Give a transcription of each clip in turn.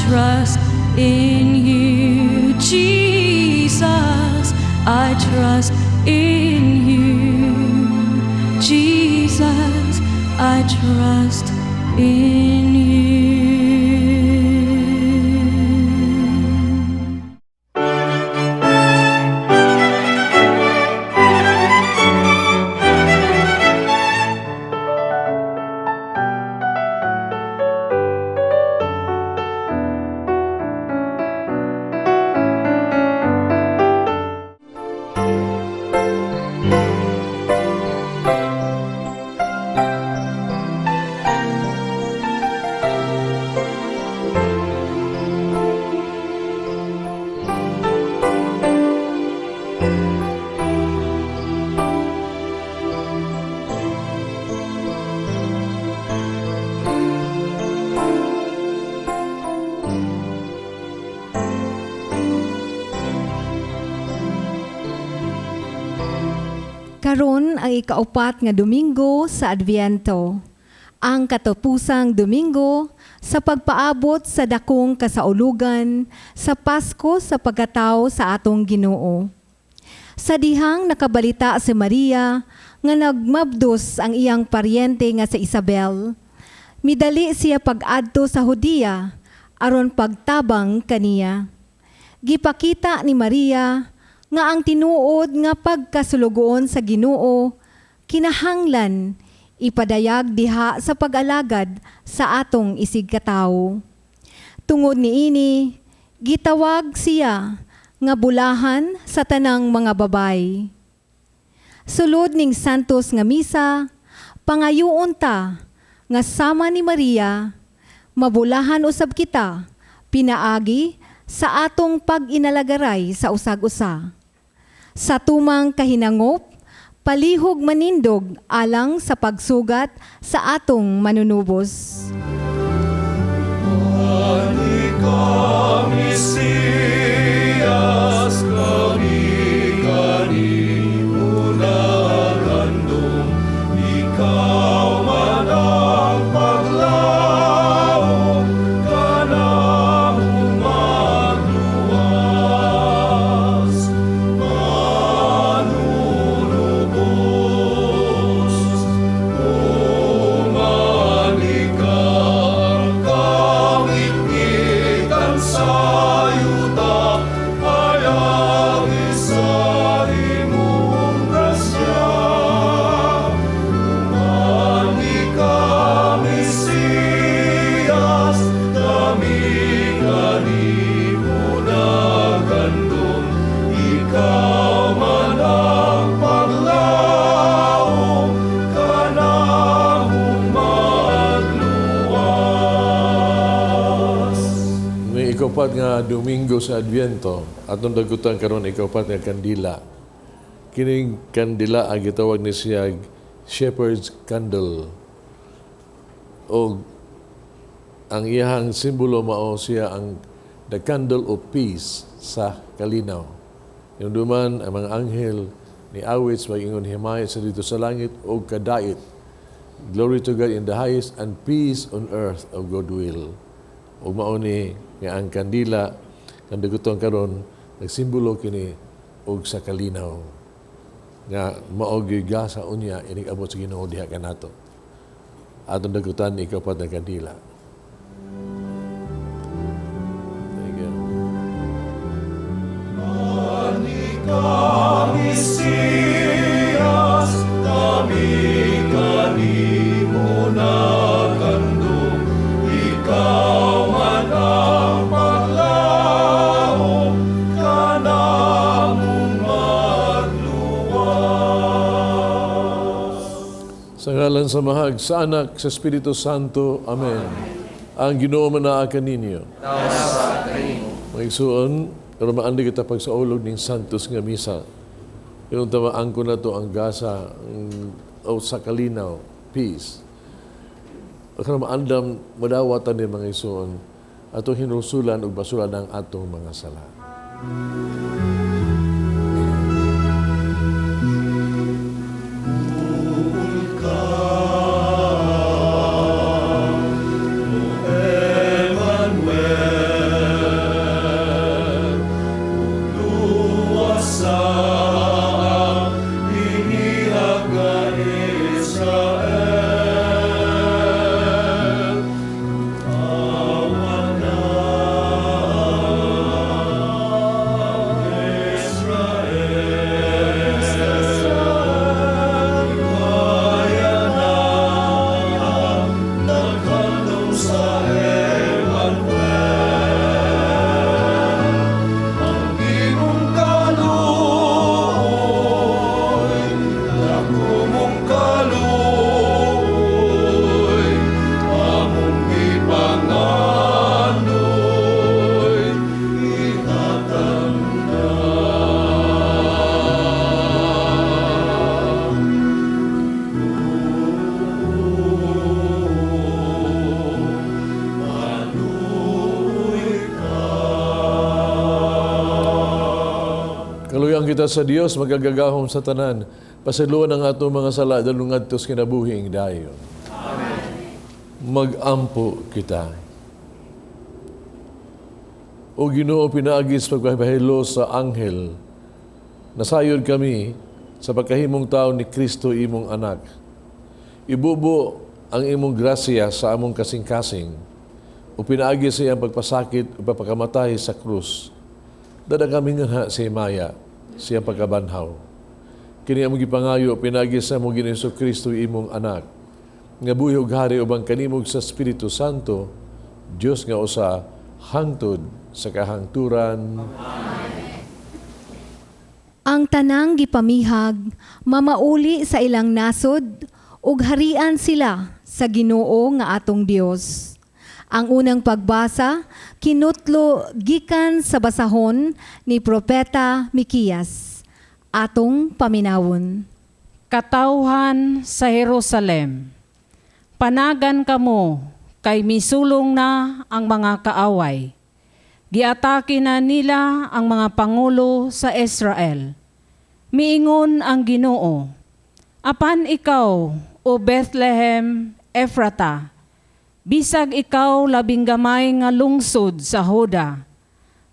trust in you, Jesus. I trust in you, Jesus. I trust in you. Karon ang ikaupat nga Domingo sa Adviento. Ang katapusang Domingo sa pagpaabot sa dakong kasaulugan sa Pasko sa pagkatao sa atong Ginoo. Sa dihang nakabalita si Maria nga nagmabdos ang iyang paryente nga si Isabel, midali siya pag-adto sa Judea aron pagtabang kaniya. Gipakita ni Maria nga ang tinuod nga pagkasulugoon sa Ginoo kinahanglan ipadayag diha sa pag-alagad sa atong isigkatawo. Tungod niini, gitawag siya nga bulahan sa tanang mga babay. Sulod ning Santos nga misa, pangayoon ta nga sama ni Maria, mabulahan usab kita pinaagi sa atong pag-inalagaray sa usag-usa. Sa tumang kahinangop, palihog manindog alang sa pagsugat sa atong manunubos. Ka Mesiyas, kami kanimo nagandom, ikaw man ang paglaom, kanamong magluwas. Manunubos, human ikaw, kangitngitan sa yuta, payagi sa imong grasya. Human ka, Mesiyas, kami kanimo nagandom, ikaw man ang paglaom, kanamong magluwas. May ikaupat nga Domingo sa Adviento, atong dagutan karon ikaupat nga kandila. Kining kandila ang gitawag ni siya Shepherd's Candle. O ang iyahang simbolo mao siya ang the candle of peace sa kalinaw. Yung duman ang mga anghel ni awit sa pag-ingon himaya sa dito sa langit o kadait. Glory to God in the highest and peace on earth of goodwill. O mao ni nga ang kandila kang daguton karon nagsimbolo kini og sa kalinaw nga mao gyud gasa unya inig abot sa Ginoo diha kanato. Atong dagutan ikaupat nga kandila. Thank you. Ka Mesiyas, kami kanimo nagandom, ikaw man ang paglaom, kanamong magluwas. Sa ngalan sa Mahag, sa Anak, sa Espiritu Santo. Amen. Ang Ginoo manaa kaninyo. Mga igsuon, pero maandi kita pagsaulog ning Santos nga misa. Yung tama angko na to ang gasa ang, o sa kalinaw, peace. Karon maandam madawatan ni mga igsuon atong hinulsulan ug basulan ang atong mga sala. Emmanuel, kita sa Dios magagagahom sa tanan. Pasayloan ang atong mga sala dadlong ngadto sa kinabuhing dayon. Amen. Mag-ampo kita. O Ginoo, pinaagi sa pagpahilo sa anghel, nasayod kami sa pagkahimong tao ni Kristo imong anak. Ibubo ang imong grasya sa among kasing-kasing o pinaagi sa iyang pagpasakit o pagpakamatay sa krus. Dad-a kami nganha sa himaya, sa iyang pagkabanhaw. Kini among gipangayo pinaagi sa among Ginoong Kristo imong anak, nga buhi ug hari uban kanimo ug sa Espiritu Santo, Dios nga usa, hangtod sa kahangturan. Ang tanang gipamihag mamauli sa ilang nasod ug harian sila sa Ginoo nga atong Dios. Ang unang pagbasa kinutlo gikan sa basahon ni Propeta Mikias. Atong paminawon. Katawhan sa Jerusalem, panagan kamo kay misulong na ang mga kaaway. Giatake na nila ang mga pangulo sa Israel. Miingon ang Ginoo, apan ikaw, O Bethlehem Ephrata, bisag ikaw labing gamay nga lungsod sa Juda,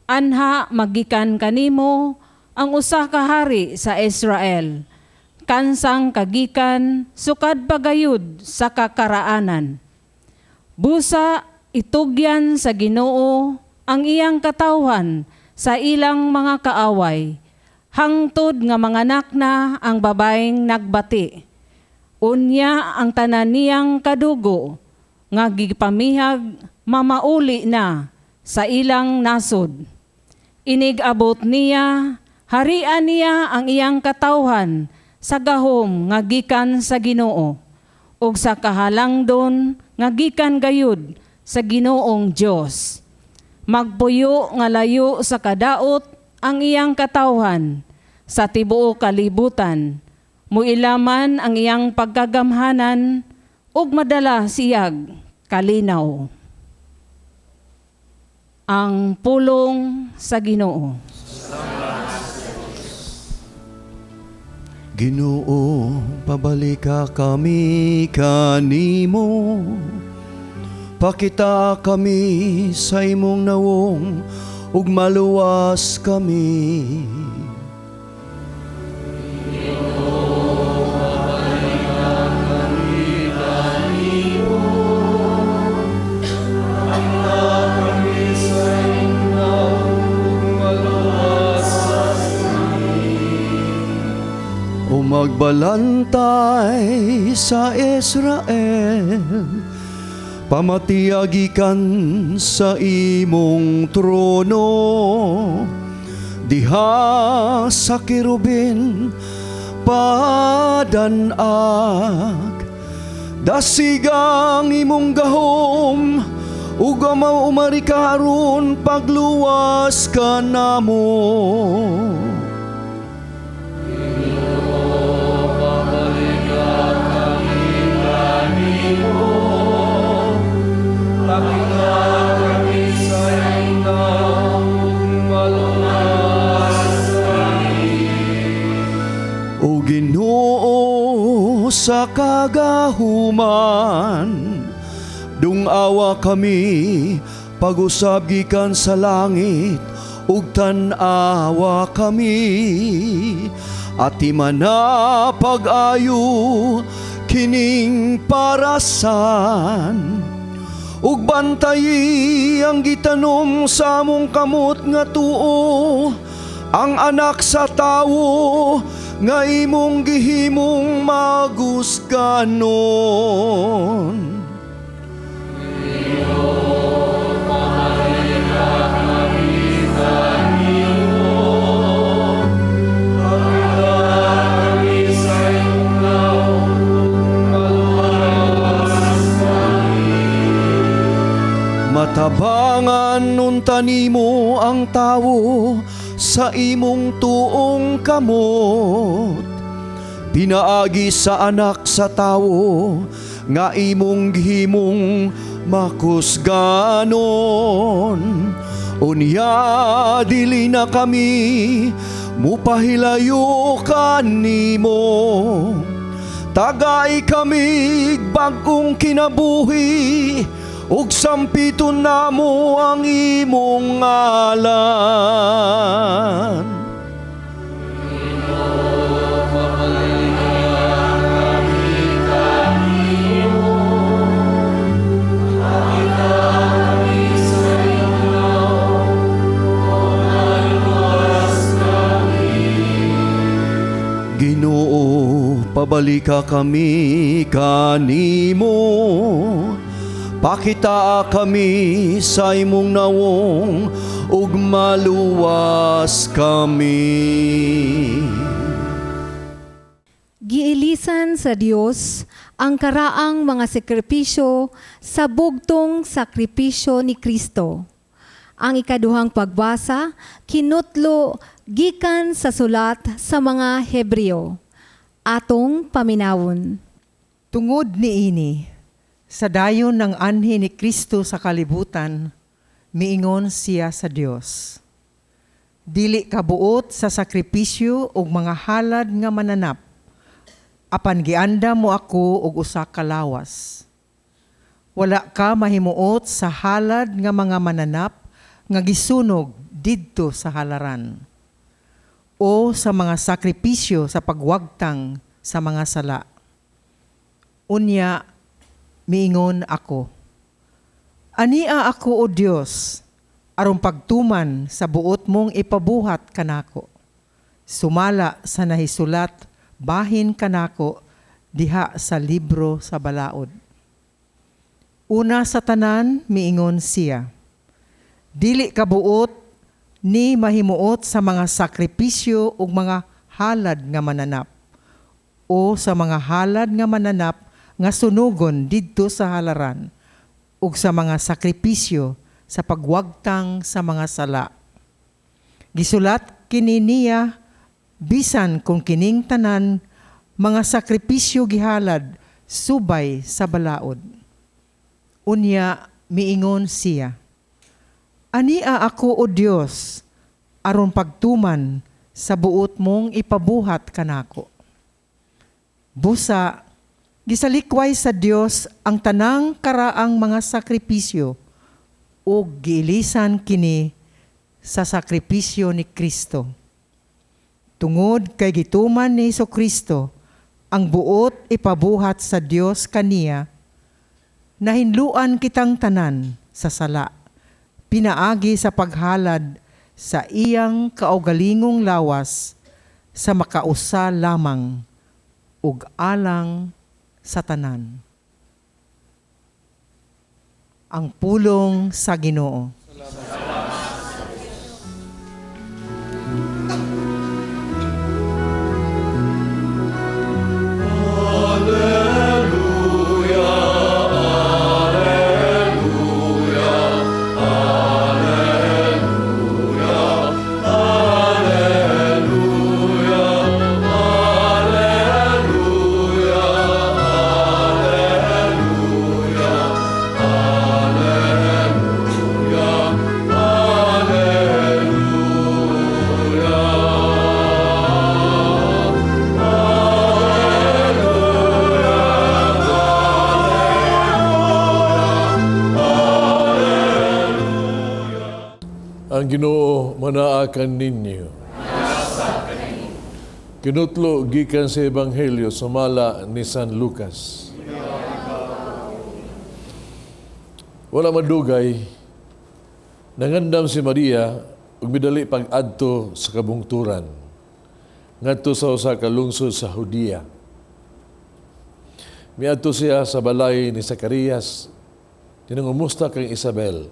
anha magikan kanimo ang usa ka hari sa Israel, kansang kagikan sukad pagayud sa kakaraanan. Busa itugyan sa Ginoo ang iyang katawhan sa ilang mga kaaway, hangtod nga manganak na ang babaeng nagbati. Unya ang tanan niyang kadugo nga gipamihag mamauli na sa ilang nasod. Inig-abot niya, harian niya ang iyang katawhan sa gahom nga gikan sa Ginoo ug sa kahalangdon nga gikan gayud sa Ginoong Dios. Magpuyo nga layo sa kadaot ang iyang katawhan sa tibuok kalibutan. Muilaman ang iyang pagkagamhanan ug madala siyag kalinaw. Ang pulong sa Ginoo. Ginoo, pabalika kami kanimo. Pakita kami sa imong nawong ug maluwas kami. O magbalantay sa Israel, pamatiagikan sa imong trono, diha sa kerubin padanag, dasigang imong gahom, ug amaw umari karon pagluwas ka namo. O Ginoo sa kagahuman, dungawa kami pag-usab gikan sa langit ug tan-awa kami. Ati man pag-ayo kining parasan, ug bantayi ang gitanom sa among kamot nga tuo, ang anak sa tawo nga imong gihimong magusganon. Matabangan unta nimo ang tawo sa imong tuong kamot, pinaagi sa anak sa tawo nga imong gihimong makusganon. Unya dili na kami Mupahilayo kanimo, tagay kami bag-ong kinabuhi, ug sampiton namo ang imong ngalan. Ginoo, pabalika kami kanimo, pakitaa kami sa imong nawong, ug maluwas kami. Giilisan sa Dios ang karaang mga sakripisyo sa bugtong sakripisyo ni Kristo. Ang ikaduhang pagbasa kinutlo gikan sa sulat sa mga Hebreo. Atong paminawon. Tungod niini, sa dayon ng anhi ni Kristo sa kalibutan, miingon siya sa Dios. Dili kabuot sa sakripisyo ug mga halad nga mananap, apan gianda mo ako og usa ka lawas. Wala ka mahimuot sa halad nga mga mananap nga gisunog didto sa halaran, o sa mga sakripisyo sa pagwagtang sa mga sala. Unya, miingon ako, ania ako, O Dios, aron pagtuman sa buot mong ipabuhat kanako. Sumala sa nahisulat, bahin kanako diha sa libro sa balaod. Una sa tanan, miingon siya, dili kabuot ni mahimuot sa mga sakripisyo ug mga halad nga mananap, o sa mga halad nga mananap nga sunugon didto sa halaran, ug sa mga sakripisyo sa pagwagtang sa mga sala. Gisulat kini niya bisan kung kining tanan mga sakripisyo gihalad subay sa balaod. Unya miingon siya, ania ako, O Dios, aron pagtuman sa buot mong ipabuhat kanako. Busa, gisalikway sa Dios ang tanang karaang mga sakripisyo ug giilisan kini sa sakripisyo ni Kristo. Tungod kay gituman ni Hesukristo ang buot ipabuhat sa Dios kaniya, nahinluan kitang tanan sa sala, pinaagi sa paghalad sa iyang kaugalingong lawas sa makausa lamang ug alang sa tanan. Ang pulong sa Ginoo. Ang Ginoo manaakan ninyo. Kinutlo gikan sa Ebanghelyo sumala ni San Lucas. Wala madugay, nangandam si Maria ug midali pag-adto sa kabungturan ngadto sa usa ka lungsod sa Judea. Miadto siya sa balay ni Zacarias, tinangumusta kang Isabel.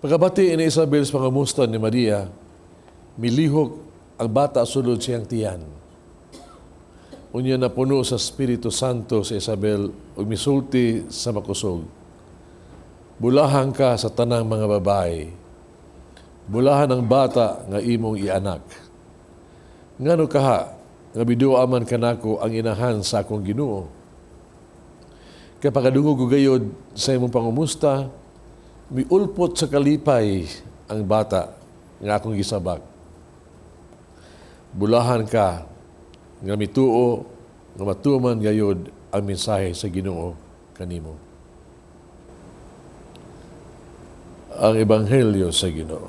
Pagkabati ni Isabel sa pangamusta ni Maria, milihok ang bata sulod siyang tiyan. Unya napuno sa Espiritu Santo si Isabel ug misulti sa makusog. Bulahan ka sa tanang mga babae. Bulahan ang bata nga imong ianak. Ngano kaha nga biduaman kanako ang inahan sa akong Ginoo. Kay pagkadungog ko gayod sa imong pangumusta, miulpot sa kalipay ang bata nga akong gisabak. Bulahan ka nga mituo nga matuman gayod ang mensahe sa Ginoo kanimo. Ang Ebanghelyo sa Ginoo.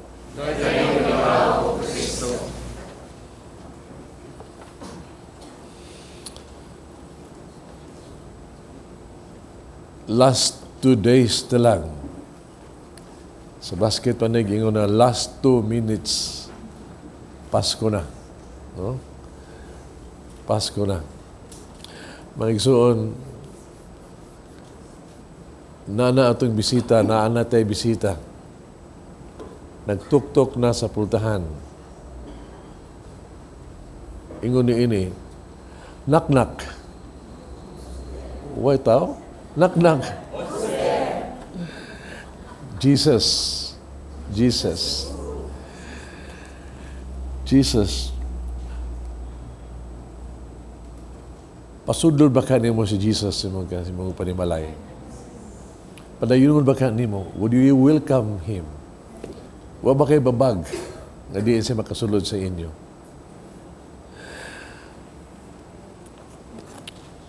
Last 2 days na lang. Sa basket panig, ingon na last 2 minutes. Pasko na. No? Pasko na. Mga igsuon, nana atong bisita, naa na tay bisita. Nagtuktok na sa pultahan. Ingon ni ini, "Knock knock." Way tao? Knock knock. Jesus. Jesus. Jesus. Pasudlon ba ka nimo si Jesus sa imong panimalay? Padayon ba ka nimo? Would you welcome Him? Wa ba kay babag nga diin siya makasulod sa inyo?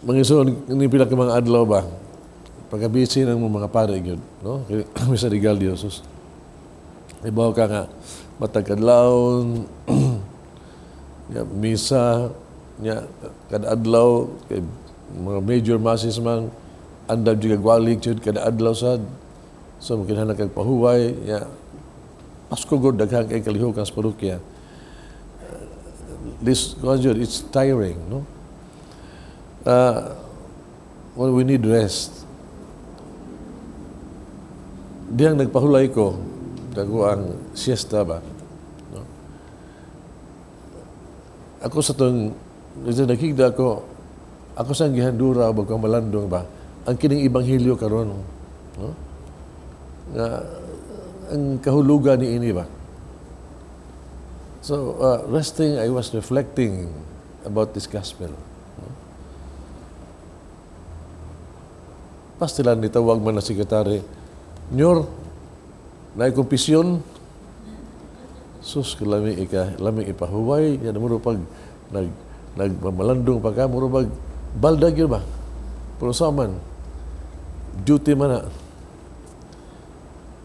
Mga igsoon, ni pila ka mga adlaw ba? Pagka-busy ng mga pare gyud, no? Kay Misa de Gallo, sus. Ibaw ka nga matag kadlawon ya, misa nya kada adlaw, kay mga major masses man, andam jud kag walik jud kada adlaw sad. So makinahanglan kag pahuway ya. Pasko gud, daghan kay kalihok ang parokya. This kuan jud, it's tiring, no? Well, we need rest. Dihang nagpahulay ko, dago ang siesta ba, no? Ako sa tong nakigda ko, ako sa gihandura ba ko malandong ba ang kining ebanghelyo karon, no? Nga ang kahulugan ni ini ba. So resting, I was reflecting about this gospel, no? Pastilan nitawag man na sekretary, "Nyor, naay kumpisyon." Sus, lami ika, lami ipahuway, yan mo pag nagmamalandong pa ka, muro pag baldag yun ba? Pero sa man, duty man na.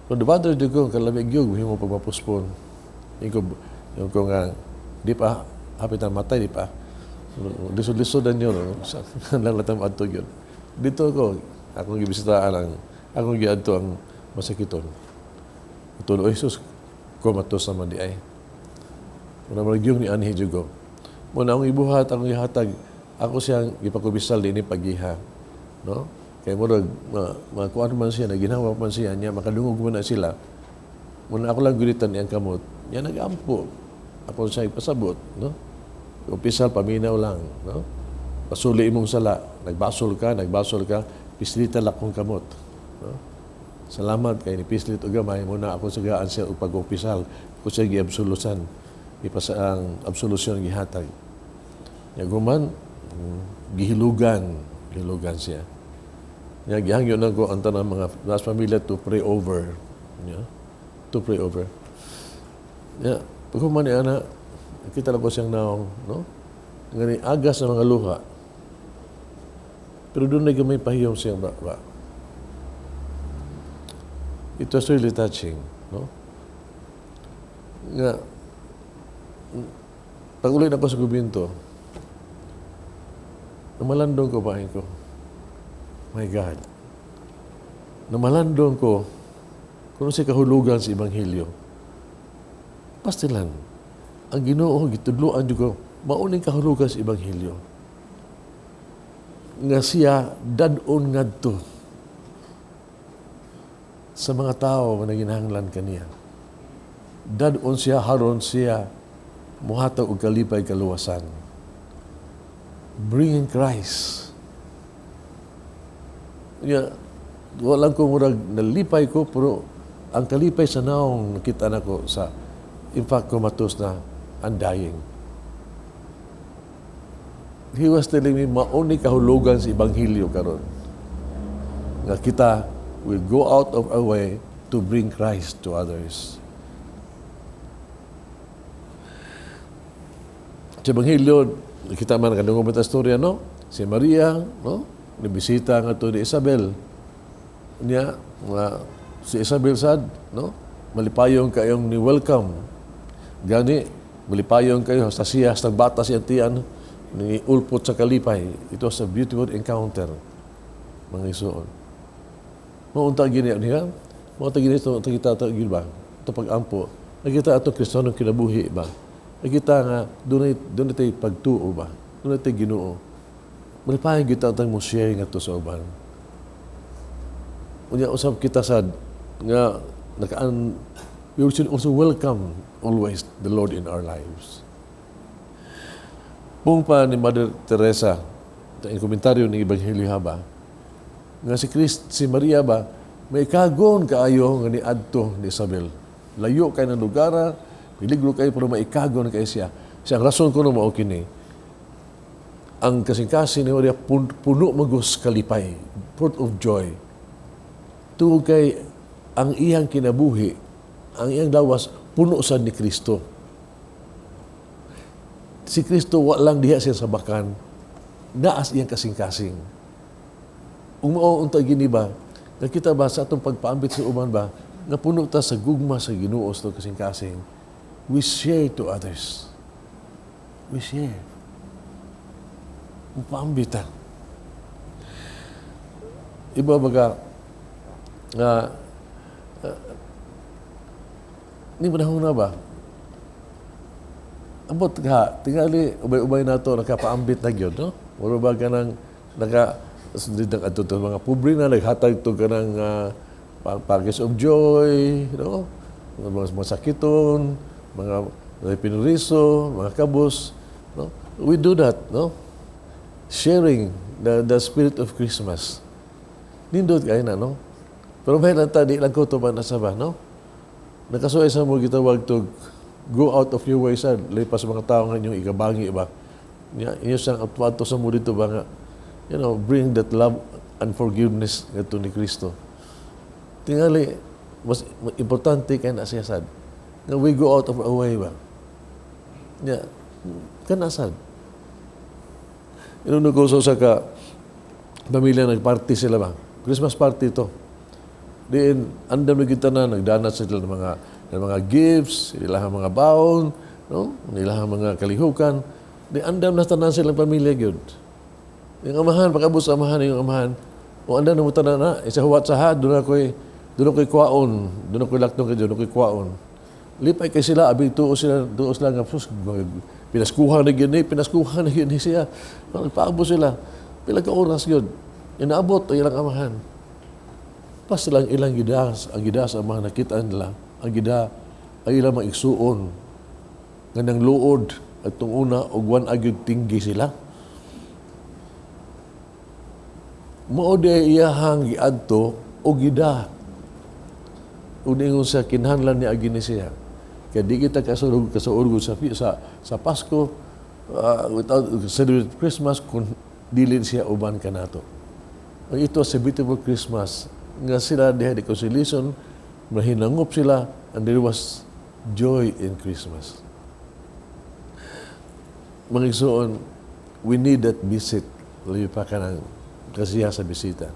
Kung diba di ko, kalami gyud, himo pag mapuspon. Yung ko nga, di pa, hapit na matay, di pa. Lisod-lisod na yun, no? Lang latam adto yun. Dito ko, akong gibisitaan ang, akong giadto ang masakiton. Ito, oh Jesus, comatose naman di ay. Muna man yung ni anhi jugo. Muna akong ibuhat, akong ihatag, ako siyang gipakumpisal din pagiha. No? Kay murag makuan man siya, naginawa man siya niya, makadungog man na sila. Muna ako lang gulitan iyang kamot. Niya nagampo. Ako siya ipasabot, no? Umpisal, paminaw lang, no? Pasuli imong sala, nagbasol ka, pislita lang akong kamot. No? Salamat kay ni pislit og gamay muna ako sagaan siya og pag-umpisal. Ko siya giabsolusan. Ipasa ang absolution gihatag. Nya guman gihilugan, gihilugan siya. Nya gihangyo na ko ang tanang mga nas pamilya to pray over. Yeah? To pray over. Ya, paghuman ni ana, kita lang ko siyang naong, no? Ngani agas sa mga luha. Pero doon na gamay pahiyom siyang ba. It was really touching, no? Nga, pag uli na ko sa kumbento, namalandong ko ba ko, my God, namalandong ko kung sa kahulugan sa Ebanghelyo. Pastilan, ang Ginoo gitudloan jud ko, mauning kahulugan sa Ebanghelyo. Nga siya dad-on ngadto sa mga tao nga naginahanglan kaniya. Dad-on siya haron siya muhatag og kalipay, kaluwasan. Bringing Christ. Ya, walang ko murag nalipay ko, pero ang kalipay sa naong nakita nako sa, in fact, comatose na and dying. He was telling me, mauni kahulugan sa Ebanghelyo karon. Nga kita will go out of our way to bring Christ to others. Sa Ebanghelyo, kita man kadungog ta istorya, no? Si Maria, no? Nibisita nga to ni Isabel. Niya, nga si Isabel sad, no? Malipayon kayong ni welcome. Gani, malipayon kayo sa siya, sa bata siyang tiyan, ni ulpot sa kalipay. It was a beautiful encounter, mga isuon. Maunta gini niya, maunta gini ito, kita ito gini ba? Ito pag-ampo. Nakita ato Kristiyanong kinabuhi ba? Nakita nga, doon ito pagtuo ba? Doon ito Ginoo. Malipayon kita atang mo share nga to sa uban. Unya usab kita sad nga nakaan, we should also welcome always the Lord in our lives. Pung pa ni Mother Teresa, sa komentaryo ni Ebanghelyo haba, nga si Christ, si Maria ba, may kagon kaayo nga ni adto ni Isabel. Layo kay ng lugar, peligro kayo, pero maikagon kay siya. Siya ang rason ko no mao kini. Ang kasing-kasing ni Maria puno magos kalipay, fruit of joy. Tungod kay ang iyang kinabuhi, ang iyang lawas, puno sad ni Kristo. Si Kristo wa lang diha siya sa bakan, naas iyang kasing-kasing. Ug mao unta gini ba, nakita ba sa atong pagpaambit sa uban ba, nga puno ta sa gugma sa Ginoo sa kasing-kasing, we share to others. We share. Mupaambit ta. Iba baga, nga, ni panahon na ba? Ambot ka, tingali, ubay-ubay na to, nakapaambit na gyud, no? Mura ba ka nang, naka, ato to mga pobre na, naghatag to ka ng package of joy, no? Mga masakiton, mga pinuriso, mga kabus, no? We do that, no? Sharing the spirit of Christmas. Nindot kayo na, no? Pero may lang ta, di lang ko ito ba nasa ba, no? Nakasuay sa mo gitawag to go out of your way sa lipas sa mga tao nga inyong ikabangi ba. Nya inyo siyang ato sa mo dito ba nga bring that love and forgiveness ngadto ni Kristo. Tingali mas importante kay na siya sad. Nga we go out of our way ba. Nya kana sad. Inunod ko sa ka pamilya, nagparty sila ba. Christmas party to. Diin andam na kita na nagdanat sila ng mga gifts, ilang mga baon, no? Ilang mga kalihukan. Di andam na tanan silang pamilya gyud. Yung amahan, pag-abot sa amahan, yung amahan, o andam na mo tanan na, isa huwat sa ha, doon ako'y kwaon, doon ako'y laktong kayo, doon ako'y kwaon. Lipay kay sila, abi tuo sila nga, sus, mga pinaskuhan na gyud ni, pinaskuhan na gyud ni siya. Nagpaabot sila. Pila ka oras gyud. Inaabot ang ilang amahan. Pas lang ilang gidas, ang gidas ang mga nakita nila, ang gida ang ilang mga igsuon nga nang luod at tung una og wan agyud tinggi sila. Mao di iyahang giadto og gida. Ug ningon sa kinahanglan ni agi ni siya. Kaya di kita kasulog kasaurgo sa Pasko without celebrate Christmas kung dili siya uban kanato. Ang ito sa beautiful Christmas nga sila diha reconciliation, mahinangop sila, and there was joy in Christmas. Mga igsoon, we need that visit. Layo pa ka ng kasiya sa bisita.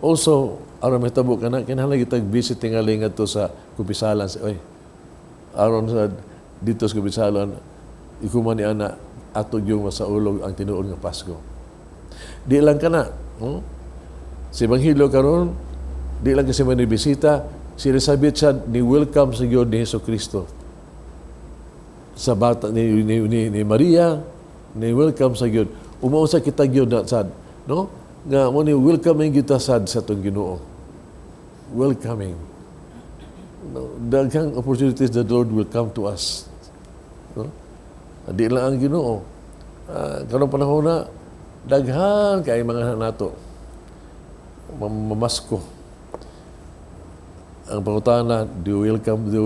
Also, aron may tabo ka na, kinahanglan kitag visit tingali nga to sa kumpisalan. Oy, aron sa dito sa kumpisalan, ikuman ni ana, ato yung masaulog ang tinuod nga Pasko. Di lang ka na. Si Ebanghelyo karon, di lang kasi man bisita, si Elizabeth siya ni welcome sa Dios ni Hesus Kristo. Sa bata ni Maria, ni welcome sa Dios. Umao sa kita gyud na sad, no? Nga mo ni welcoming kita sad sa atong Ginoo. Welcoming. No, daghang opportunities the Lord will come to us. No? Di lang ang Ginoo. Karong panahon na daghan kay mga nato mamasko. Ang pangutana, do we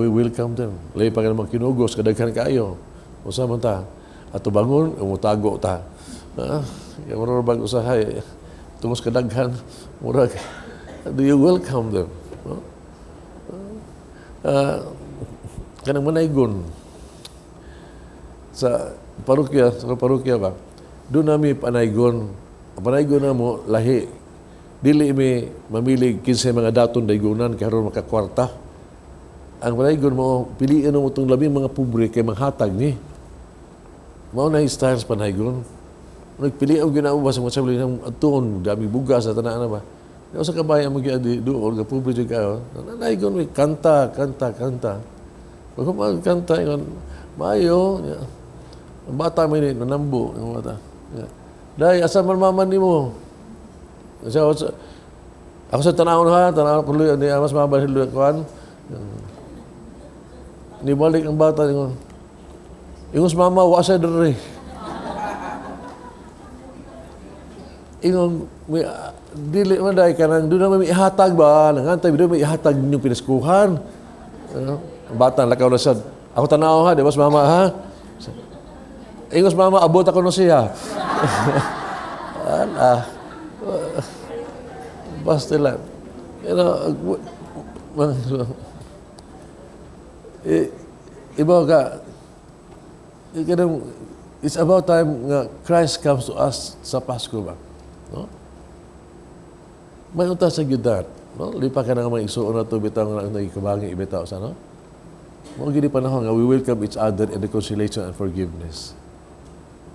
welcome them? Lahi pa ka naman kinugos, kadaghan kaayo. Usa man ta. Ato bangon, umutago ta. Kaya murag bag usahay, tungos kadaghan, murag, do you welcome them? No? Kanang manaygon sa Parokya, sa parokya ba? Doon nami panaygon. Ang panaygon na mo, lahi. Dili mi mamilig kinsay mga daton daygonan karon makakwarta. Ang panaygon mo, piliin mo itong labing mga pobre kay manghatag ni. Mao na style sa panaygon. Nagpili ang ginao ba sa mga sabi ng atuon, dami bugas sa tanan na ba. Di sa kabayan mo gyud doon, ga pobre jud kayo. Nanaygon mi kanta, kanta, kanta. Pag kanta ingon, maayo. Ang bata may ni nanambo yung bata. Yeah. Day, asa man mama nimo? Siya, ako sa tanawon ha, tanawon ko luya, ni amas mama luya kuan. Nibalik ang bata ingon. Ingon sa mama, wa sa dere. Ingon, may, dili man day kanang doon naman may ihatag ba, nangantay doon may ihatag ninyong pinaskuhan. Ano? Ang bata lakaw na sad. Ako tanaw ha, di ba sa mama ha? Ingos mama, abot ako no siya. Ala. Basta lang. You know, iba ka, it's about time nga Christ comes to us sa Pasko ba? No? May unta sa gyud, no? Lipa ka na nga mga igsuon na to bitaw nga nagikabangi ibitaw sa no? Mao gini panahon nga we welcome each other in reconciliation and forgiveness.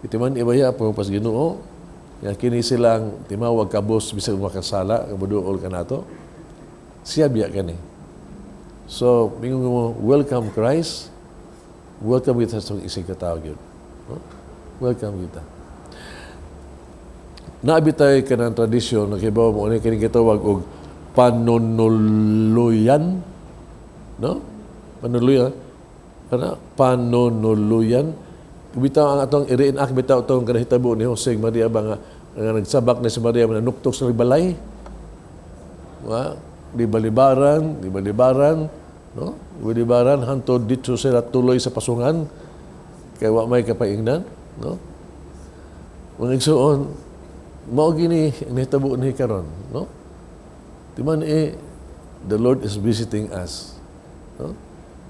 Itiman ibaya po pas Ginoo nga kini silang timawag kabos bisag makasala kabuduol kanato. Siya biya kani. So mingon mo welcome Christ, welcome kita sa isig katawo gyud. No? Welcome kita. Naabi tayo kanang tradisyon na kibaw mo ani kini gitawag og panunuluyan, no? Panunuluyan. Kana panunuluyan. Bitaw ang atong i-reenact bitaw atong kanahitabo ni Jose Maria ba nga nagsabak ni si Maria manuktok sa balay. Wa, di balibaran, no? Balibaran hantod dito sila tuloy sa pasungan kay wa may kapaingnan, no? Mga igsuon, mao gini nahitabo ni karon, no? Timan the Lord is visiting us, no?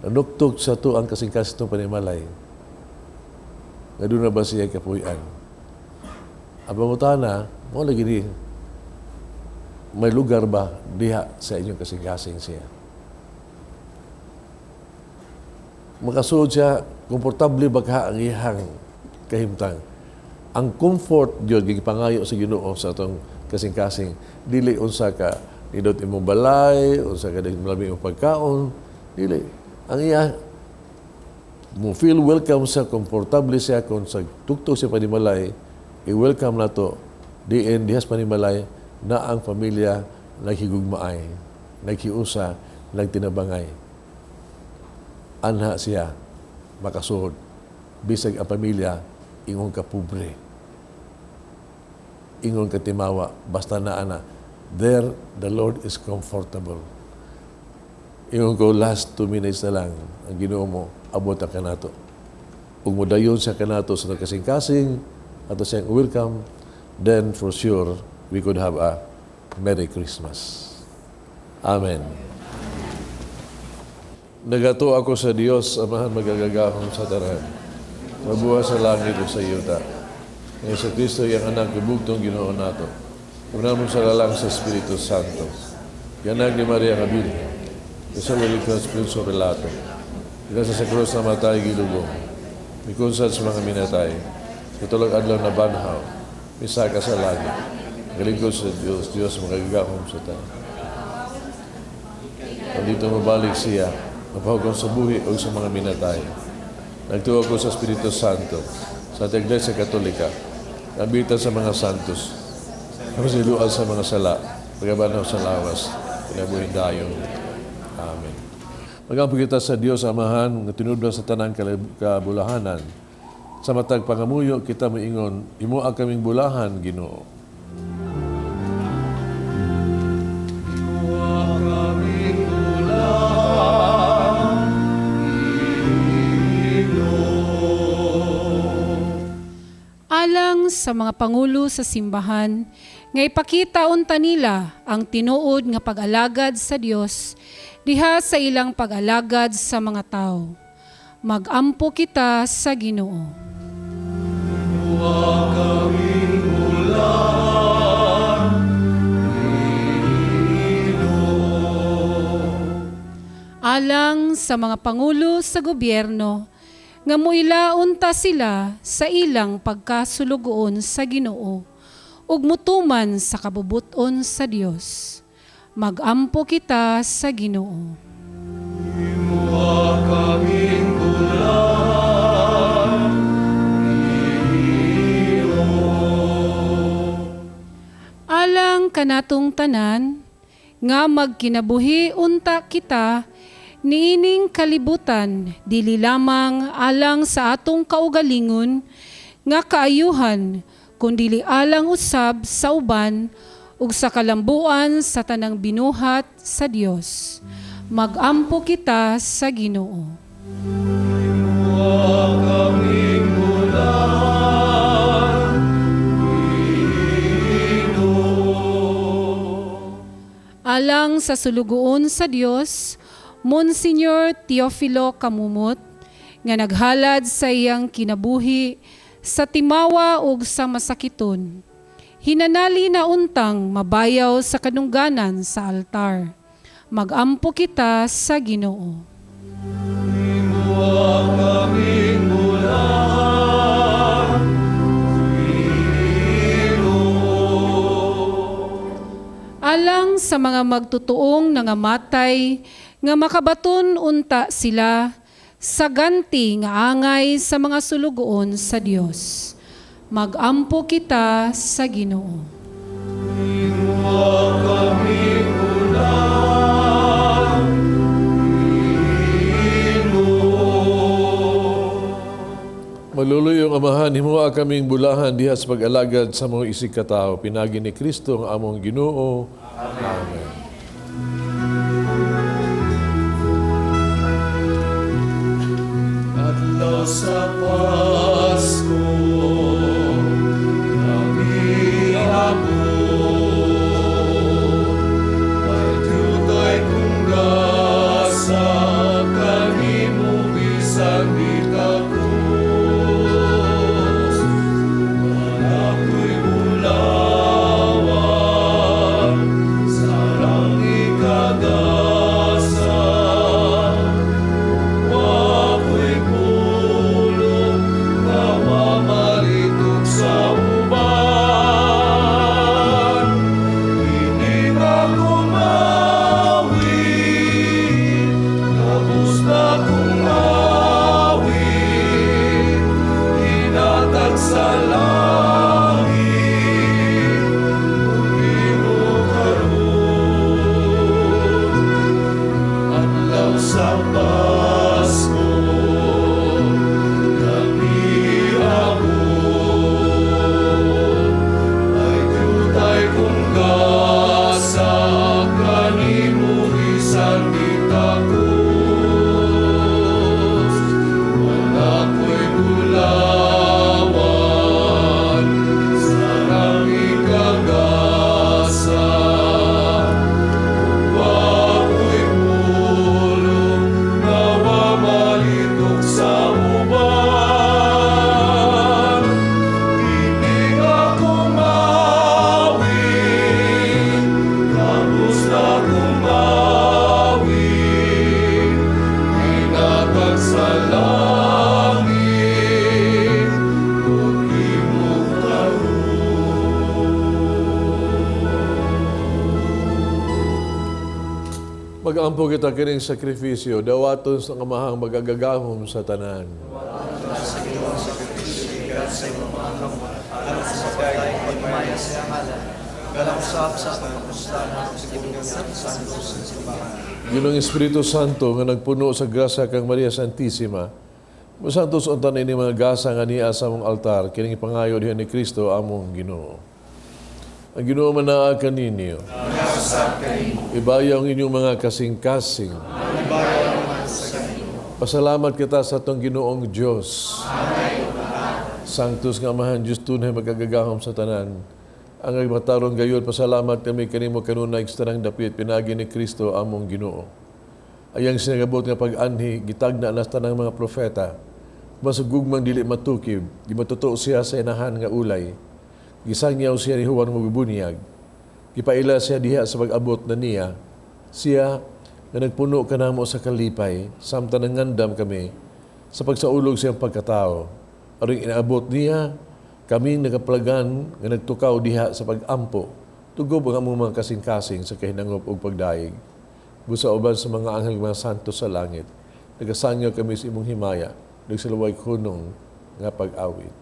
Nanuktok sa to ang kasing-kasing itong panimalay. Nga doon na ba siya kapuyan? Ang pangutana, mo lagi ni, may lugar ba diha sa inyong kasing-kasing siya? Makasuod siya, komportable ba ka ang iyang kahimtang? Ang comfort yun, gipangayo sa Ginoo sa atong kasing-kasing, dili unsa ka nindot imong balay, unsa ka dili malami imong pagkaon, dili. Ang iya, mo feel welcome siya, komportable siya kung sa tugtog siya panimalay, i-welcome na to, diin dihas panimalay, na ang pamilya naghigugmaay, naghiusa, nagtinabangay. Anha siya, makasuod, bisag ang pamilya, ingon ka pobre, ingon ka timawa, basta na ana. There, the Lord is comfortable. Ingon ko, last 2 minutes na lang, ang Ginoo mo, abot ang kanato. Ug modayon siya kanato sa kasing-kasing, ato siyang welcome, then for sure, we could have a Merry Christmas. Amen. Nagato ako sa Dios, Amahan magagagahom sa tanan. Mabuha sa langit o sa yuta. Ngayon sa Kristo, iyang anak, ibugtong Ginoo nato. Unamon sa lalang sa Espiritu Santo. Yanag ni Maria nga Birhen. Isa walikos Prinso Relato. Ila sa krus na matay gilubong. Mikunsad sa mga minatay. Sa tulog adlaw na banhaw. Misaka sa langit. Galingkod sa Diyos, Diyos makagagahom sa tanan. Nandito mabalik siya, mapahugong sa buhi o sa mga minatay. Nagtuwa ko sa Espiritu Santo, sa Iglesia Katolika, nabitan sa mga santos, kapasiluan sa mga sala, pagabanaw sa lawas, kinabuhin dayon. Amen. Magampo kita sa Dios Amahan, nga tinudlo sa tanang kabulahanan. Sa matag pangamuyo, kita moingon, imo ang kaming bulahan, Ginoo. Alang sa mga pangulo sa simbahan, nga ipakita unta nila ang tinuod nga pag-alagad sa Dios diha sa ilang pag-alagad sa mga tao. Mag-ampo kita sa Ginoo. Himoa kaming bulahan, Ginoo. Alang sa mga pangulo sa gobyerno, nga muila unta sila sa ilang pagkasulugoon sa Ginoo ug mutuman sa kabubuton sa Dios. Magampo kita sa Ginoo. Himoa kaming bulahan, Ginoo. Alang kanatong tanan nga magkinabuhi unta kita niining kalibutan, dili lamang alang sa atong kaugalingon nga kaayuhan, kundili alang usab sa uban ug sa kalambuan sa tanang binuhat sa Dios. Magampo kita sa Ginoo. Himoa kaming bulahan, Ginoo. Alang sa sulugoon sa Dios, Monsignor Teofilo Camomot, nga naghalad sa iyang kinabuhi sa timawa ug sa masakiton. Hinanali na untang mabayaw sa kadungganan sa altar. Magampo kita sa Ginoo. Himoa kaming bulahan, Ginoo. Alang sa mga magtutuong nangamatay nga makabaton unta sila sa ganti nga angay sa mga sulugoon sa Dios. Magampo kita sa Ginoo. Himoa kaming bulahan, Ginoo. Maluluyong Amahan, himoa kaming bulahan diha sa pag-alagad sa mga isig katao. Pinagi ni Kristo ang among Ginoo. Amen. Adlaw sa Pasko, kami abot. May dyutay kong gasa, kanimo bisan di takos. Wala ko'y bulawan, sarang ikagasa. Wa ko'y pulong, nga malitok sa uban. Hindi ako mawit, tapos na kong awit, hinatag sa langit, ug imo karon. Adlaw sa Pasko, kami abot. Ay dyutay kong gasa, kanimo bisan di takos. Wala ko'y bulawan, sarang ikagasa. Wa ko'y pulong, nga wa malitok sa uban. Hindi ako mawit, tapos na kong awit, hinatag sa langit, ug imo karon. Mag-ampo kita kining sakripisyo, dawaton sa Amahang magagagahom sa tanan. Ginoong Espiritu Santo nga nagpuno sa grasya kang Maria Santissima, mosantos unta ini mga gasa nga niya sa among altar, kining pangayo diha ni Kristo among Ginoo. Ang Ginoo man naa kaninyo. Ibayaw ang inyong mga kasing-kasing. Pasalamat kita sa atong Ginoong Diyos. Sanctus nga Amahan Diyos tunay magagagahom sa tanan. Ang matarong gayud, pasalamat kami kanimo kanunay sa tanang dapit pinagi ni Kristo among Ginoo. Ayang sinagabot nga pag-anhi gitagna na sa tanang mga propeta. Masugugmang dili matukib, di matutuo siya sa inahan nga ulay. Gisangyaw siya ni Juan Magbubuniyag. Gipaila siya diha sa pag-abot na niya. Siya nga nagpuno kanamo sa kalipay, samtang nangandam kami sa pagsaulog siyang pagkatao. Aron inaabot niya, kami nagaplagan nga nagtukaw diha sa pag-ampo. Tugob ang among mga kasing-kasing sa kahinangop ug pagdayeg. Busa uban sa mga anghel mga santo sa langit, nagasangyaw kami sa imong himaya, nagsaluway kunong nga pag-awit.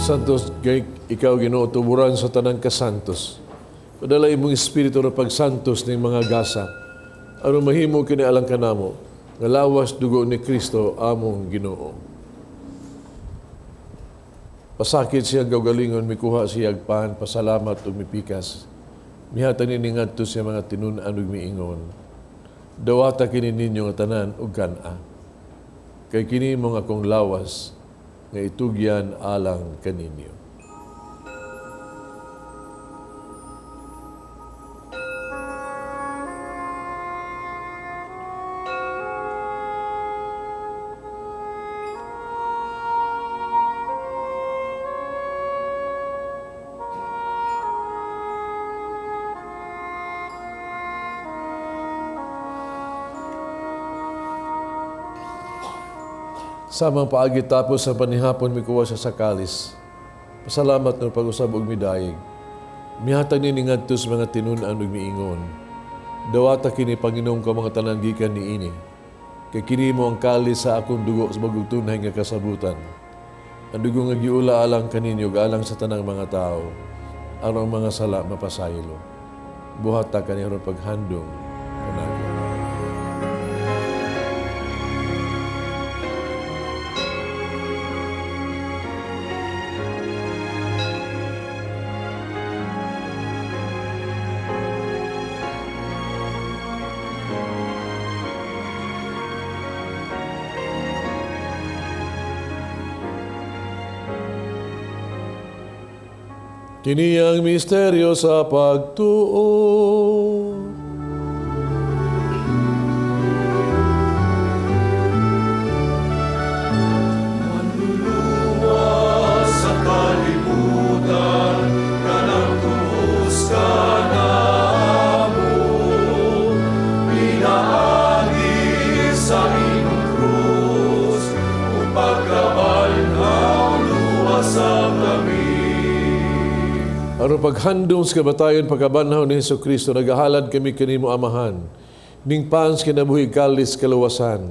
Santos, ikaw Ginoo tuburan sa tanang kasantos. Padala imong espiritu na pagsantos ning mga gasa. Aron mahimo kini alang kanamo, nga lawas dugo ni Kristo among Ginoo. Pasakit siya gawgalingon, mikuha siya agpan, pasalamat ug mipikas. Mihatag ni ngadto siya mga tinun-an ug miingon. Dawata kini ninyo nga tanan ug kan-a. Kay kini mong akong lawas nga itugyan alang kaninyo. Samang paagi tapos sa panihapon mikuha siya sa kalis. Pasalamat no pag-usab og midayeg. Mihatag ni ngadto sa mga tinun-an ug miingon. Dawata kini Panginoon ka mga tanan gikan niini. Kay kini mo ang kalis sa akong dugo sa bagong tunay nga kasabutan. Ang dugo nga giula alang kaninyo ug alang sa tanang mga tao. Aron ang mga sala mapasaylo. Buhata kani aron paghandong kanako. Kini ang misteryo sa pagtuo. Manluluwas sa kalibutan, kanang tuos ka namo, pinaagi sa imong krus, ug pagkabanhaw luwasa kami. Aron paghandong sa kabatayon pagkabanhaw ni Hesus Kristo, nagahalad kami kanimo Amahan, ning pans kinabuhi kalis kaluwasan.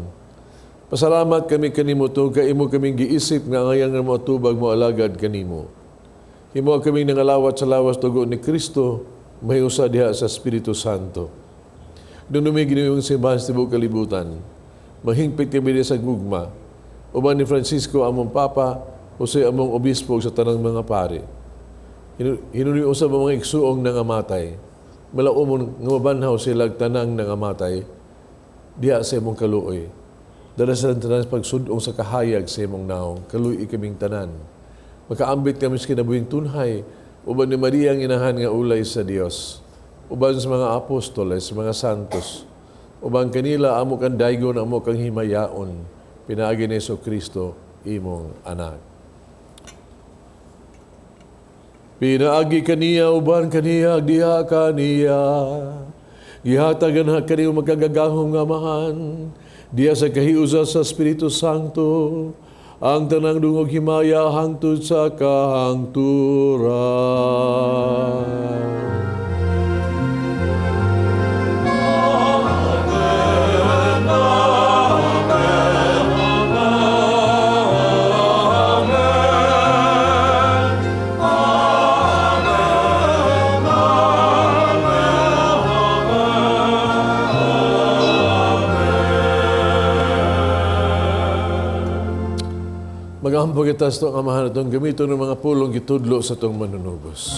Pasalamat kami kanimo tungod kay imo kaming giisip nga angayan nga moatubag mo alagad kanimo. Himo kaming nangalawat sa lawas dugo ni Kristo, mahiusa diha sa Espiritu Santo. Dunumi Ginoo ang simbahan sa tibuok kalibutan. Mahingpit kami diha sa gugma. Uban ni Francisco among Papa, Jose among Obispo sa tanang mga pari. Hinuni usab ang mga igsuong nangamatay. Malaumon nga mabanhaw sila tanang nangamatay diha sa imong kaluoy. Dala silang tanan sa pagsudong sa kahayag sa imong naong, kaluoy kaming tanan. Makaambit kami sa kinabuhing tunhay, uban ni Maria ang inahan nga ulay sa Dios. Uban sa mga apostoles, sa mga santos. Uban kanila amo kang daygon, amo kang himayaon. Pinaagi ni Hesus Kristo, imong anak. Pinaagi kaniya, uban kaniya, diha kaniya. Gihatagan ha kanimo magkagagahom nga Amahan, diya sa kahiusa sa Espiritu Santo, ang tanang dungog himaya hangtod sa kahangturan. Magampo kita sa itong Amahan atong gamiton ng mga pulong gitudlo sa itong manunubos.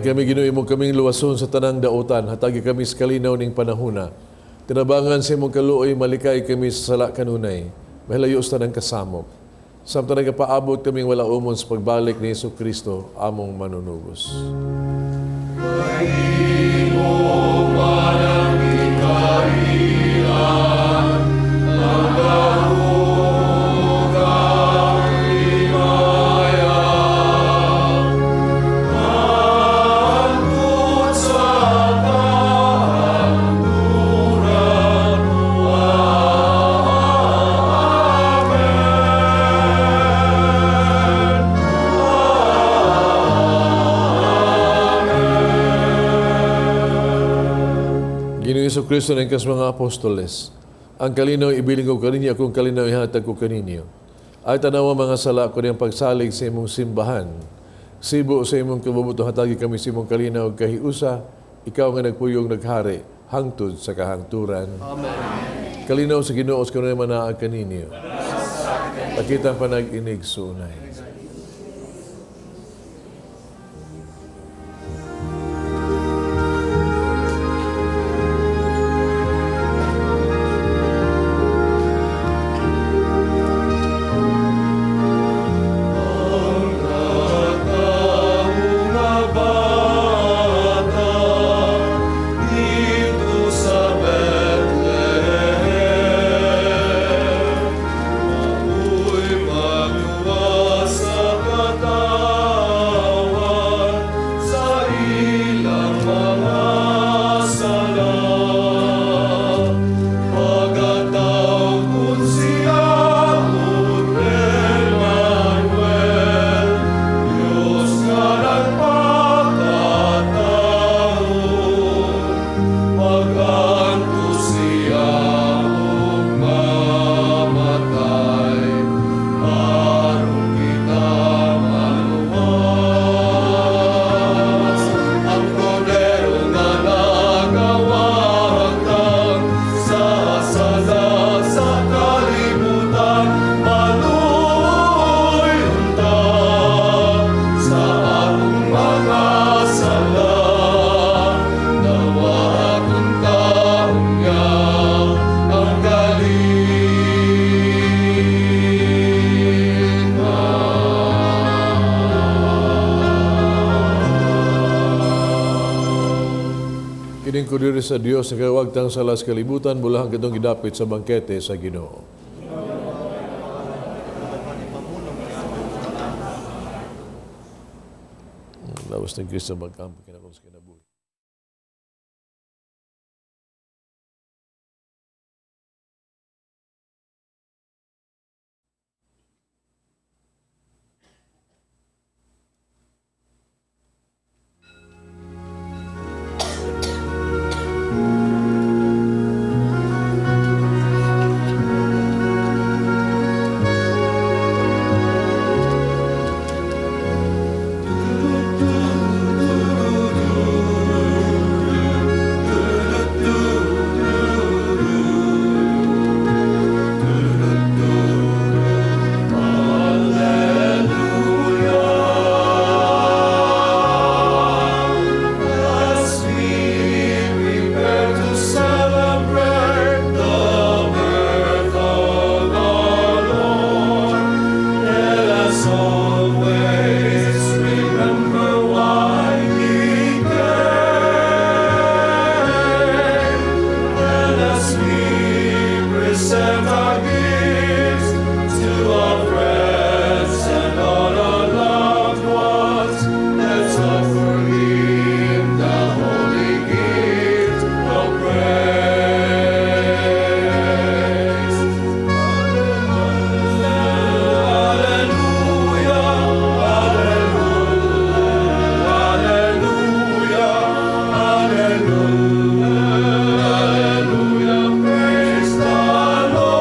Kami Ginoo imong kaming luwason sa tanang dautan, hatagi kami sa kalinaw ning panahuna. Tinabangan sa imong kaluoy, malikay kami sa sala kanunay, mahilayo sa tanang kasamok. Samtang nagapaabot kaming wala umon sa pagbalik ni Hesus Kristo, among manunubos. Hesus Kristo ng kas mga apostoles, ang kalinaw ibilin ko kaninyo, akong kalinaw ihatag ko kaninyo. Ay tanawa mga sala ko niyang pagsalig sa imong simbahan. Sibo sa imong kabubuto, hatagi kami sa imong kalinaw kahiusa, ikaw nga nagpuyong naghari, hangtod sa kahangturan. Amen. Kalinaw sa Ginoo sa kanunay manaag kaninyo. Pakita ang panag-inig sunay. Sa Kordero sa Dios, nagawagtang sa las kalibutan, bulahan katong gidapit sa bangkete sa Ginoo. Lawas ng Kristo magkampo kinakong sa kinabuhi. As we prepare to celebrate the birth of our Lord, let us always remember why He came. And as we present our gifts to our friends and all our loved ones, let's offer Him the holy gift of praise. Alleluia, alleluia, alleluia, praise the Lord.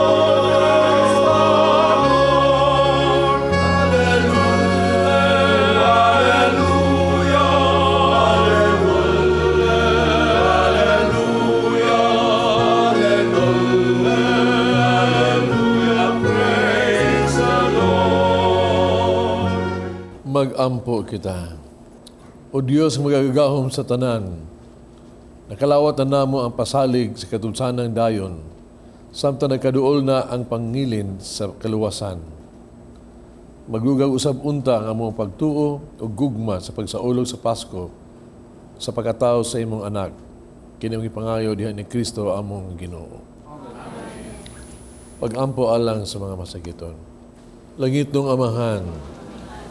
Alleluia, alleluia, alleluia, praise the Lord. Magampo kita. O Dios magagahom sa tanan, nakalawat na namo ang pasalig sa katunsanang dayon, samtang nagkaduol na ang pangilin sa kaluwasan. Maglugaw usab unta ang among pagtuo o gugma sa pagsaulog sa Pasko sa pagkatao sa imong anak. Kini ang ipangayo diha ni Kristo among Ginoo. Pagampo alang sa mga masakiton. Langit nung Amahan,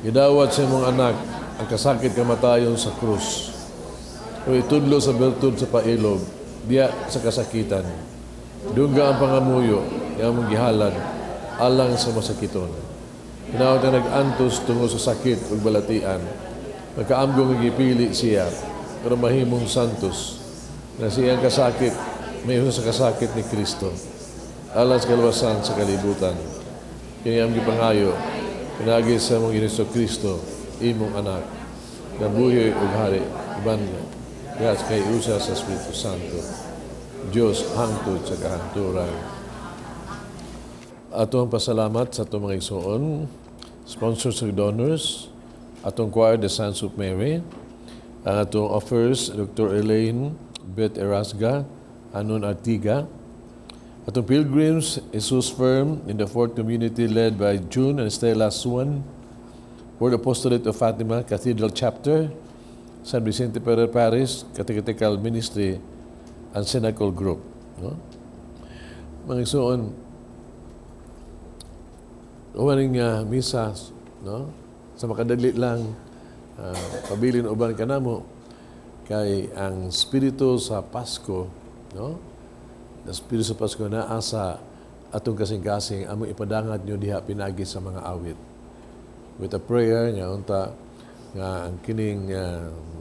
gidawat sa imong anak ang kasakit kamatayon sa krus. O itudlo sa bertud sa pailob, diya sa kasakitan. Dungga ang pangamuyo, nga among gihalad, alang sa masakiton. Hinaot nga nag-antos tungo sa sakit ug balatian. Magkaamgo nga gipili siya, pero mahimong santos, na siyang kasakit, may sa kasakit ni Kristo. Alang sa kaluwasan sa kalibutan. Kini ang gipangayo, pinagi sa among Ginoo Kristo, imong anak, na buhi ug hari, uban gas kay usa sa Espiritu Santo. Dios hangtod sa kahangturan. Ato ang pasalamat sa atong mga igsoon, sponsors ug donors, atong choir, the Sons of Mary, ang atong offers, Dr. Elaine Beth Erasga, Anon Artiga, atong pilgrims, Jesus Firm in the Fourth Community led by June and Stella Swan, World Apostolate of Fatima Cathedral Chapter, San Vicente Ferrer Parish, Catechetical Ministry, and Cenacle Group. No? Mga igsoon, umaning misa, no? Sa makadali lang, pabilin uban kanamo kay ang spirito sa Pasko, no? The spirito sa Pasko naa sa atong kasing-kasing among ipadangat nyo diha pinagi sa mga awit. With a prayer nga unta nga ang kining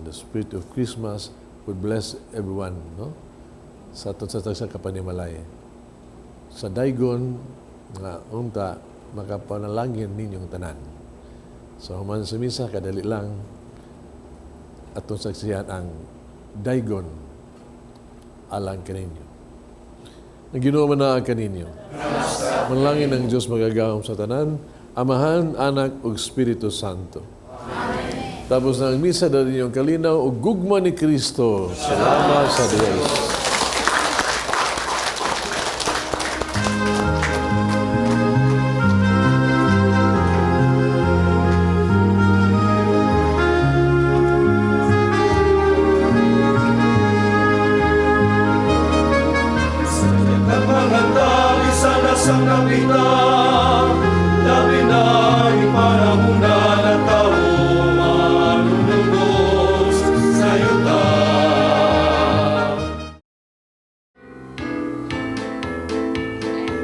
the spirit of Christmas would bless everyone, no? Sa atong sa tagsa kapanimalay. Sa daygon nga unta makapanalangin ninyong tanan. So human sa misa kadali lang atong saksihan ang daygon alang kaninyo. Ang Ginoo man naa kaninyo. Manalangin ang Dios magagahom sa tanan, Amahan, Anak ug Espiritu Santo. Amen. Tapos na ang misa dali ninyong kalinaw ug gugma ni Kristo. Salamat sa Dios. Ang kapita, labi na panahon na ng tao manunubos sa yuta.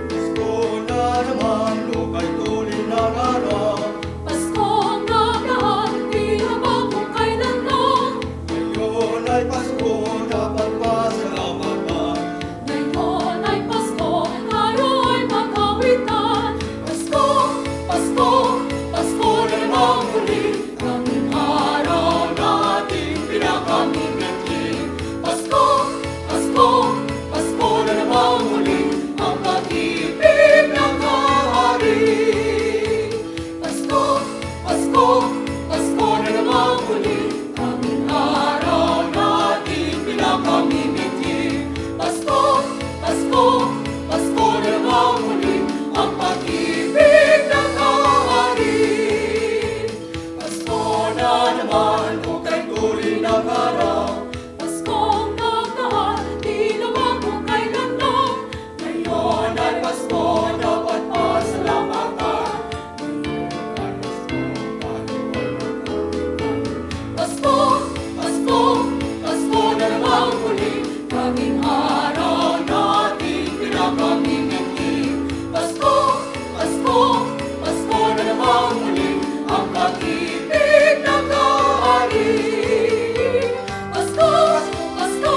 Pasko na naman, lukay tuloy na araw. Pasko ang nagaan, di ba kung kailan lang? Ngayon ay Pasko, dapat pasalamatan. Ngayon ay Pasko, tayo ay magkawitan. Pasko, Pasko, Pasko na namang muli. Kaming araw nating pinakamimiti. Pasko, Pasko, Pasko na namang muli. Ang pag-ibig ng kahari. Pasko, Pasko, Pasko na namang muli. Kaming araw nating pinakamimiti. Pasko, Pasko, Pasko na namang muli. Ang pag-ibig ng kahari. Pasko na naman, ukay tuli ng araw. Pasko ang nagdaan, di naman kung kailan lang. Ngayon ay Pasko, dapat pasalamatan. Pasko, Pasko, Pasko na namang muli. Kaming araw nating pinakamimiti. Pasko, Pasko, Pasko na namang muli. Ang pag-ibig ng kahari. Pasko, Pasko,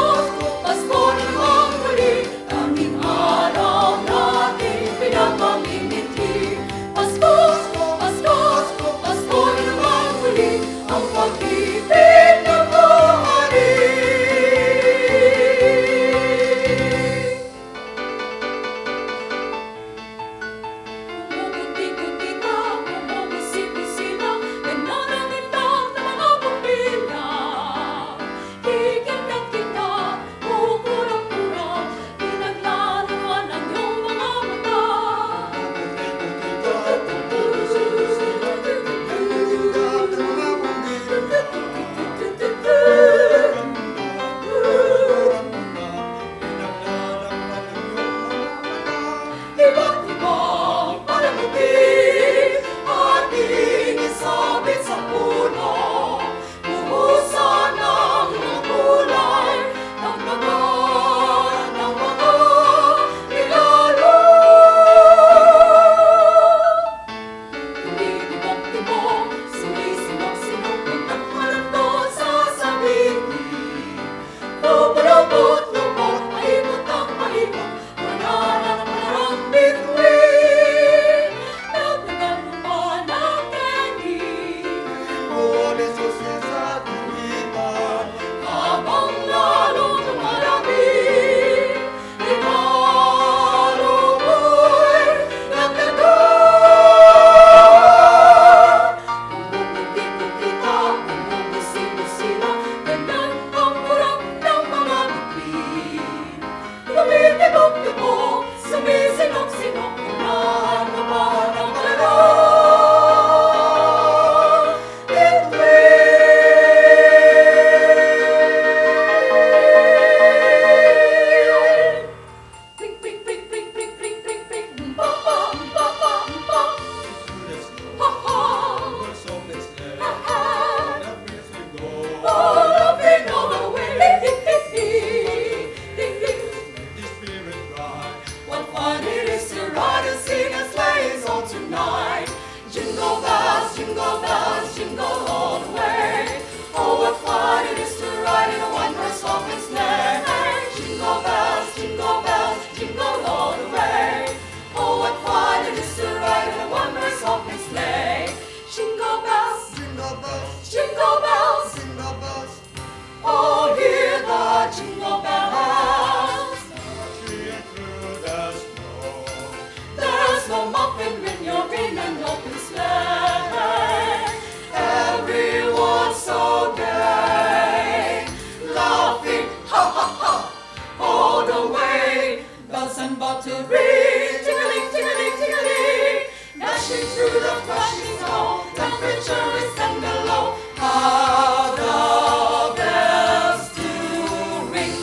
Pasko na namang muli. Kaming araw nating pinakamimiti. Pasko, Pasko, Pasko na namang muli. Ang pag-ibig ng kahari. Pumuputi-kutita, pumupusi-pusila, ganon ang indak ng mga pupila. Kikindat-kindat, kukurap-kurap, pinaglalaruan ang iyong mga mata. Iba't ibang palamuti ating isabit sa puno. Buhusan ng mga kulay, dagdagan ng mga regalo. Tumitibok-tibok, sumisinok-sinok, nagtatalando sa sabihin. Lupot-lupot, paikot ang paikot, wala nang parang bituin. Dagdagan mo pa ng candy, habang lalong dumarami, regalo mo'y dagdagan. Pumuputi-putita, pumupusi-pusila, ganyan ang kurap ng mga bituin. Tumitibok-tibok, sumisinok-sinok, unahan mo pa ng kalagang bituin. Pring, pring, pring, pring, pring, pring, pring, pring, pa, pa, pa, pa, pa. Ha, ha, ha, ha. Oh, laughing all the way. Ding, ding. What fun it is to ride and sing a sleigh song tonight. Jingle bells, jingle all the way. Oh, what fun it is to ride in a one-horse open sleigh. Jingle bells, jingle all the way. Oh, what fun it is to ride in a one-horse open sleigh. Jingle bells, jingle bells. Oh, hear the jingle bells. There's no muffin when you're in an open sleigh. Everyone's so gay, laughing ha ha ha all the way. Bells and bobtail ring, jingling, jingling, jingling, dashing through the crushing snow. Temperature is 10 below. How the bells do ring.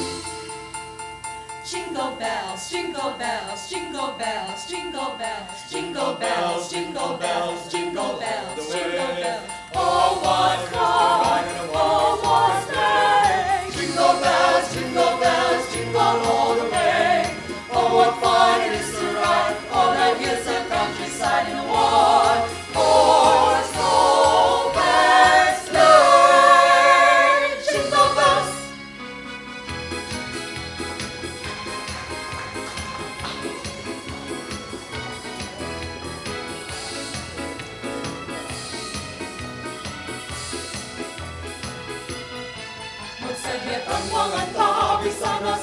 Jingle bells, jingle bells, jingle bells, jingle bells, jingle bells, jingle bells, jingle bells, jingle bells. Oh, what fun! Oh, what sleigh! Jingle bells, jingle bells, jingle all the way. Oh, what fun it is to ride all the hills and countryside in a one-horse open sleigh. Jingle bells. Magsadyat ang mga tabi, sana.